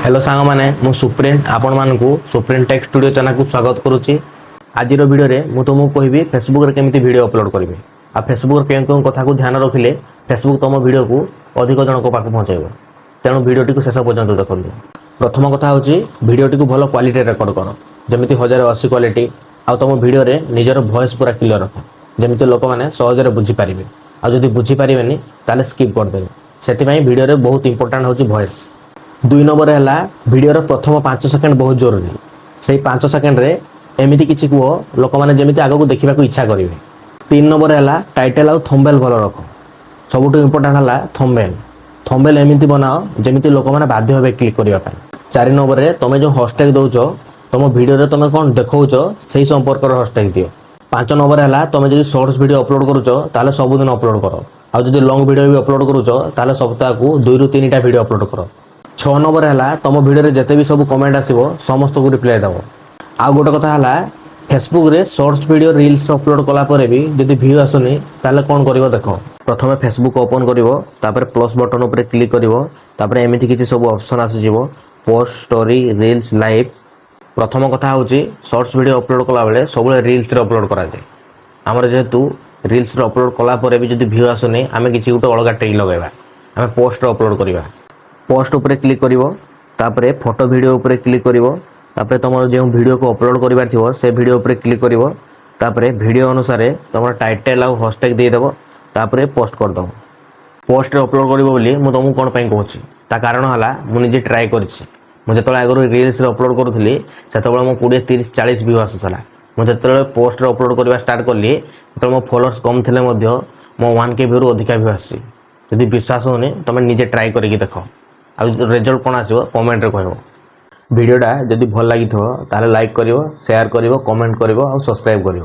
Hello ସାଙ୍ଗମାନେ, ମୁଁ ସୁପ୍ରିନ ଆପଣମାନଙ୍କୁ ସୁପ୍ରିମ ଟେକ୍ ଷ୍ଟୁଡ଼ିଓ ଚ୍ୟାନେଲକୁ ସ୍ୱାଗତ କରୁଛି। ଆଜିର ଭିଡ଼ିଓରେ ମୁଁ ତୁମକୁ କହିବି, ଫେସବୁକ୍ରେ କେମିତି ଭିଡ଼ିଓ ଅପଲୋଡ଼ କରିବେ ଆଉ ଫେସବୁକ୍ର କେଉଁ କେଉଁ କଥାକୁ ଧ୍ୟାନ ରଖିଲେ ଫେସବୁକ୍ ତୁମ ଭିଡ଼ିଓକୁ ଅଧିକ ଜଣଙ୍କ ପାଖକୁ ପହଞ୍ଚାଇବ। ତେଣୁ ଭିଡ଼ିଓଟିକୁ ଶେଷ ପର୍ଯ୍ୟନ୍ତ ଦେଖନ୍ତୁ। ପ୍ରଥମ କଥା ହେଉଛି, ଭିଡ଼ିଓଟିକୁ ଭଲ କ୍ୱାଲିଟିରେ ରେକର୍ଡ଼ କର, ଯେମିତି 1080 କ୍ୱାଲିଟି। ଆଉ ତୁମ ଭିଡ଼ିଓରେ ନିଜର ଭଏସ୍ ପୁରା କ୍ଲିୟର ରଖ, ଯେମିତି ଲୋକମାନେ ସହଜରେ ବୁଝିପାରିବେ। ଆଉ ଯଦି ବୁଝିପାରିବେନି, ତାହେଲେ ସ୍କିପ୍ କରିଦେବେ। ସେଥିପାଇଁ ଭିଡ଼ିଓରେ ବହୁତ ଇମ୍ପୋର୍ଟାଣ୍ଟ ହେଉଛି ଭଏସ୍। ଦୁଇ ନମ୍ବର ହେଲା, ଭିଡ଼ିଓର ପ୍ରଥମ 5 ସେକେଣ୍ଡ ବହୁତ ଜରୁରୀ। ସେଇ 5 ସେକେଣ୍ଡରେ ଏମିତି କିଛି କୁହ, ଲୋକମାନେ ଯେମିତି ଆଗକୁ ଦେଖିବାକୁ ଇଚ୍ଛା କରିବେ। ତିନି ନମ୍ବର ହେଲା, ଟାଇଟେଲ୍ ଆଉ ଥମ୍ବନେଲ୍ ଭଲ ରଖ। ସବୁଠୁ ଇମ୍ପୋର୍ଟାଣ୍ଟ ହେଲା ଥମ୍ବନେଲ୍। ଥମ୍ବନେଲ୍ ଏମିତି ବନାଅ, ଯେମିତି ଲୋକମାନେ ବାଧ୍ୟ ହେବେ କ୍ଲିକ୍ କରିବା ପାଇଁ। ଚାରି ନମ୍ବରରେ, ତୁମେ ଯେଉଁ ହ୍ୟାସଟ୍ୟାଗ୍ ଦେଉଛ, ତୁମ ଭିଡ଼ିଓରେ ତୁମେ କ'ଣ ଦେଖାଉଛ, ସେଇ ସମ୍ପର୍କର ହ୍ୟାସଟ୍ୟାଗ୍ ଦିଅ। ପାଞ୍ଚ ନମ୍ବର ହେଲା, ତୁମେ ଯଦି ସର୍ଟସ୍ ଭିଡ଼ିଓ ଅପଲୋଡ଼ କରୁଛ, ତାହେଲେ ସବୁଦିନ ଅପଲୋଡ଼ କର। ଆଉ ଯଦି ଲଙ୍ଗ୍ ଭିଡ଼ିଓ ବି ଅପଲୋଡ଼ କରୁଛ, ତାହେଲେ ସପ୍ତାହକୁ ଦୁଇରୁ ତିନିଟା ଭିଡ଼ିଓ ଅପଲୋଡ଼ କର। ଛଅ ନମ୍ବର ହେଲା, ତୁମ ଭିଡ଼ିଓରେ ଯେତେ ବି ସବୁ କମେଣ୍ଟ ଆସିବ, ସମସ୍ତଙ୍କୁ ରିପ୍ଲାଏ ଦେବ। ଆଉ ଗୋଟେ କଥା ହେଲା, ଫେସବୁକ୍ରେ ସର୍ଟସ୍ ଭିଡ଼ିଓ, ରିଲ୍ସରେ ଅପଲୋଡ଼ କଲା ପରେ ବି ଯଦି ଭ୍ୟୁ ଆସୁନି, ତାହେଲେ କ'ଣ କରିବ ଦେଖ। ପ୍ରଥମେ ଫେସବୁକ୍ ଓପନ୍ କରିବ, ତାପରେ ପ୍ଲସ୍ ବଟନ୍ ଉପରେ କ୍ଲିକ୍ କରିବ। ତାପରେ ଏମିତି କିଛି ସବୁ ଅପସନ୍ ଆସିଯିବ, ପୋଷ୍ଟ, ଷ୍ଟୋରି, ରିଲ୍ସ, ଲାଇଭ୍। ପ୍ରଥମ କଥା ହେଉଛି, ସର୍ଟସ୍ ଭିଡ଼ିଓ ଅପଲୋଡ଼ କଲାବେଳେ ସବୁବେଳେ ରିଲ୍ସରେ ଅପଲୋଡ଼ କରାଯାଏ। ଆମର ଯେହେତୁ ରିଲ୍ସରେ ଅପଲୋଡ଼ କଲା ପରେ ବି ଯଦି ଭ୍ୟୁ ଆସୁନି, ଆମେ କିଛି ଗୋଟେ ଅଲଗା ଟ୍ରିକ୍ ଲଗାଇବା। ଆମେ ପୋଷ୍ଟରେ ଅପଲୋଡ଼ କରିବା। ପୋଷ୍ଟ ଉପରେ କ୍ଲିକ୍ କରିବ, ତାପରେ ଫଟୋ ଭିଡ଼ିଓ ଉପରେ କ୍ଲିକ୍ କରିବ। ତାପରେ ତୁମର ଯେଉଁ ଭିଡ଼ିଓକୁ ଅପଲୋଡ଼ କରିବାର ଥିବ, ସେ ଭିଡ଼ିଓ ଉପରେ କ୍ଲିକ୍ କରିବ। ତାପରେ ଭିଡ଼ିଓ ଅନୁସାରେ ତୁମର ଟାଇଟେଲ୍ ଆଉ ହ୍ୟାସଟ୍ୟାଗ୍ ଦେଇଦେବ। ତାପରେ ପୋଷ୍ଟ କରିଦେବ। ପୋଷ୍ଟରେ ଅପଲୋଡ଼ କରିବ ବୋଲି ମୁଁ ତୁମକୁ କ'ଣ ପାଇଁ କହୁଛି, ତା କାରଣ ହେଲା, ମୁଁ ନିଜେ ଟ୍ରାଏ କରିଛି। ମୁଁ ଯେତେବେଳେ ଆଗରୁ ରିଲ୍ସରେ ଅପଲୋଡ଼ କରୁଥିଲି, ସେତେବେଳେ ମୋ 20, 30, 40 ଭ୍ୟୁ ଆସୁଥିଲା। ମୁଁ ଯେତେବେଳେ ପୋଷ୍ଟରେ ଅପଲୋଡ଼ କରିବା ଷ୍ଟାର୍ଟ କଲି, ସେତେବେଳେ ମୋ ଫଲୋଅର୍ସ କମ୍ ଥିଲେ ମଧ୍ୟ ମୋ 1K ଭ୍ୟୁରୁ ଅଧିକା ଭ୍ୟୁ ଆସୁଛି। ଯଦି ବିଶ୍ୱାସ ହେଉନି, ତୁମେ ନିଜେ ଟ୍ରାଏ କରିକି ଦେଖ। ଆଉ ରେଜଲ୍ଟ କ'ଣ ଆସିବ, କମେଣ୍ଟରେ କହିବ। ଭିଡ଼ିଓଟା ଯଦି ଭଲ ଲାଗିଥିବ, ତାହେଲେ ଲାଇକ୍ କରିବ, ସେୟାର କରିବ, କମେଣ୍ଟ କରିବ ଆଉ ସବସ୍କ୍ରାଇବ୍ କରିବ।